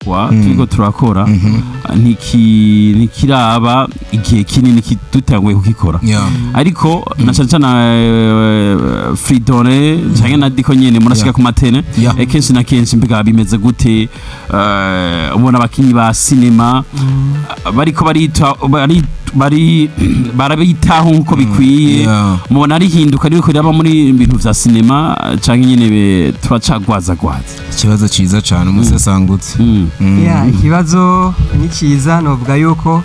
Gikorwa turiko turakora ntikiraba igihe kinini dutanguye kukikora, ariko na cane cane Fridore canke na Diko nyene murashika ku matene kenshi na kenshi. Mbega bimeze gute? Ubona abakinyi ba sinema bariko barita bari barabitaho nkuko bikwiye? Mubona ari hinduka riko riraba muri ibintu vya sinema, canke nyene turacagwazagwaza? Ikibazo ciza cane, umusesangutse. Yeah, ikibazo ni cyiza. Novuga yuko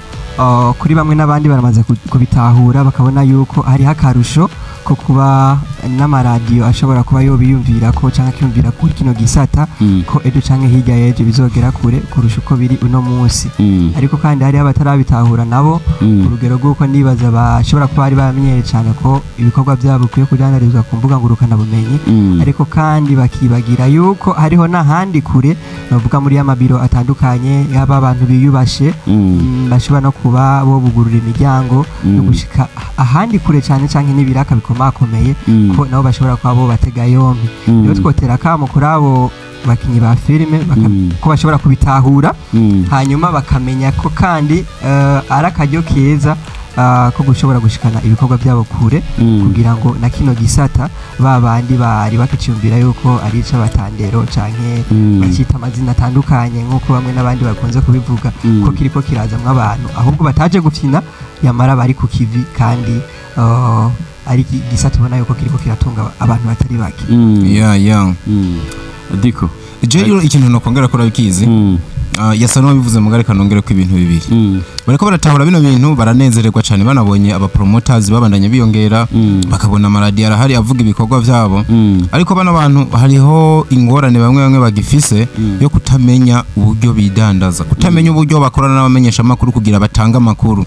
kuri bamwe n'abandi baramaze kubitahura, bakabona yuko hariho akarusho ko kuba n'amaradiyo ashobora kuba yobiyumvira ko cyangwa akiyumvira kuri kino gisata, ko ejo canke hirya y'ejo bizogera kure kurusha uko biri uno munsi. Ariko kandi hariho abatarabitahura nabo ku rugero rw'uko nibaza bashobora kuba bari baramenyereye cyane ko ibikorwa byabo bikwiye kudandarizwa ku mbuga ngurukanabumenyi, ariko kandi bakibagira yuko hariho n'ahandi kure, bavuga muri y'amabiro atandukanye yaba abantu biyubashe, bashobora no kuba bo bugurura imiryango yo gushika ahandi kure cyane, canke n'ibiraka bikomakomeye, ko nabo bashobora kuba bo batega yombi. Rero twotera akamo kuri abo bakinyi ba filime ko bashobora kubitahura, hanyuma bakamenya ko kandi ari akaryo keza ko gushobora gushikana ibikorwa byabo kure, kugira ngo na kino gisata ba bandi bari bakiciyumvira yuko ari ic'abatandero canke bakita amazina atandukanye nk'uko bamwe n'abandi bakunze kubivuga, ko kiriko kirazamwo abantu ahubwo bataje gufyina, yamara bari ku kivi, kandi ari igisata ubona yuko kiriko kiratunga abantu batari bake. Yeah. Diko. Je rero ikintu nokongera ko urabikizi, yasa n'uwabivuze mugari, kanongera ko ibintu bibiri. Bariko baratahura bino bintu, baranezererwa cyane, banabonye aba promoters babandanya biyongera, bakabona amaradiyo arahari avuga ibikorwa vyabo. Ariko bano bantu hariho ingorane bamwe bamwe bagifise yo kutamenya uburyo bidandaza, kutamenya uburyo bakorana n'abamenyesha amakuru kugira batange amakuru,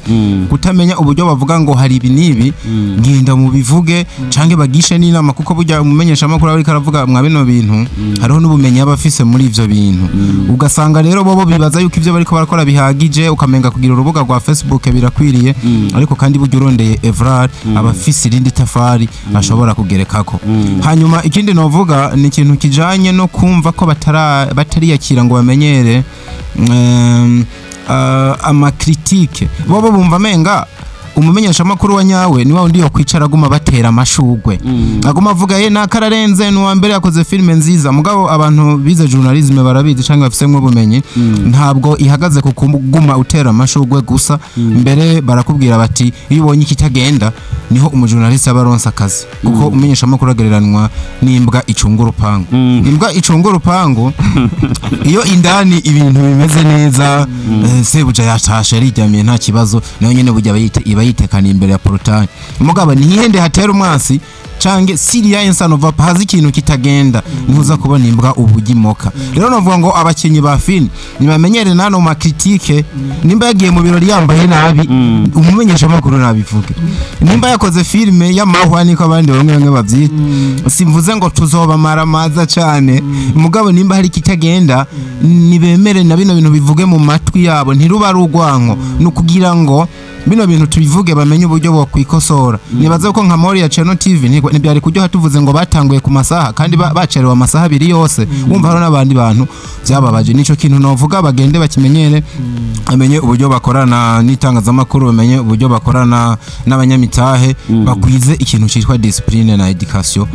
kutamenya uburyo bavuga ngo hari ibi n'ibi, ngenda mu bivuge canke bagishe n'inama, kuko burya umumenyesha amakuru ariko aravuga mwa bino bintu hariho n'ubumenyi aba afise muri ivyo bintu. Ugasanga rero bobo bibaza yuko ivyo bariko barakora bihagije, ukamenga kugira urubuga rwa Facebook birakwiriye. Ariko kandi burya urondeye Evrard aba afise irindi tafari ashobora kugerekako. Hanyuma ikindi novuga ni ikintu kijanye no kumva ko batariyakira ngo bamenyere ama critique. Bobo bumva amenga umumenyeshamakuru wa nyawe ni wa wundi yokwicara aguma batera amashugwe, aguma avuga ye nakararenze, ni uwa mbere, yakoze filime nziza. Mugabo abantu bize journalisme barabizi cyangwa bafisemo ubumenyi, ntabwo ihagaze ku kuguma utera amashugwe gusa. Mbere barakubwira bati iyo ubonye ikitagenda niho umujournaliste aba aronsa akazi, kuko umumenyeshamakuru agereranwa n'imbwa icunga urupangu. Imbwa icunga urupangu, iyo indani ibintu bimeze neza, sebuja yatashe ariryamiye, nta kibazo, nayo nyene burya iba yitekaniye imbere ya portail. Mugabo ntihende hatera umwasi canke siriya insanova, hazi ikintu kitagenda, niho kubona imbwa ubugimoka. Rero novuga ngo abakinyi ba film nibamenyere nano ma critique. Nimba yagiye mu birori yambaye nabi, umumenyesha makuru nabivuge. Nimba yakoze filme y'amahwa, niko abandi bamwe bamwe bavyita, simvuze ngo tuzobamara maza cane, mugabo nimba hari kitagenda nibemere na bino bintu bivuge mu matwi yabo. Ntiruba rugwanko, ni ukugira ngo bino bintu tubivuge bamenye uburyo bwo kwikosora. Nibaza ko nka Mori ya Channel TV ntibyari kuryoha tuvuze ngo batanguye ku masaha kandi bacerewe amasaha abiri yose. Wumva hariho n'abandi bantu byababaje. Nico kintu novuga, bagende bakimenyere, bamenye uburyo bakorana n'itangazamakuru, bamenye uburyo bakorana n'abanyamitahe, bakwize ikintu cyitwa discipline na education.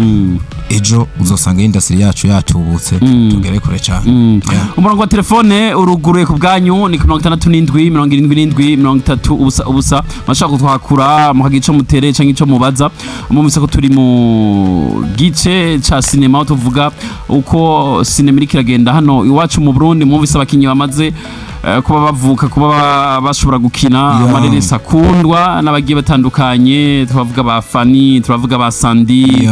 Ejo uzosanga industry yacu yatubutse, tugere kure cyane. Umurongo wa telefone uruguruye ku bwanyu, ni ku 67 77 30 0 0. Mashaka kutwakura mukagira ico mutereye canke ico mubaza. Mumvise ko turi mu gice ca sinema, aho tuvuga uko sinema iriko iragenda hano iwacu mu Burundi. Mwumvise abakinyi bamaze kuba bavuka, kuba bashobora gukina amareresi akundwa n'abagiye batandukanye. Turavuga ba Fani, turavuga ba Sandi,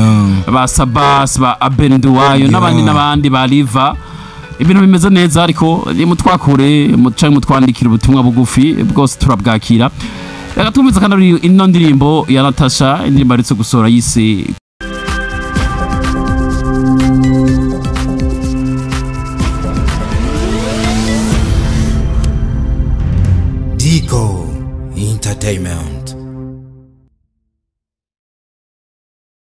ba Sabas, ba Abenduwayo n'abandi n'abandi ba Riva. Ibintu bimeze neza, ariko mutwakure canke mutwandikira ubutumwa bugufi bwose turabwakira. Reka twumvize kandi ino ndirimbo ya Natasha, indirimbo aherutse gusohora yise Dico Entertainment.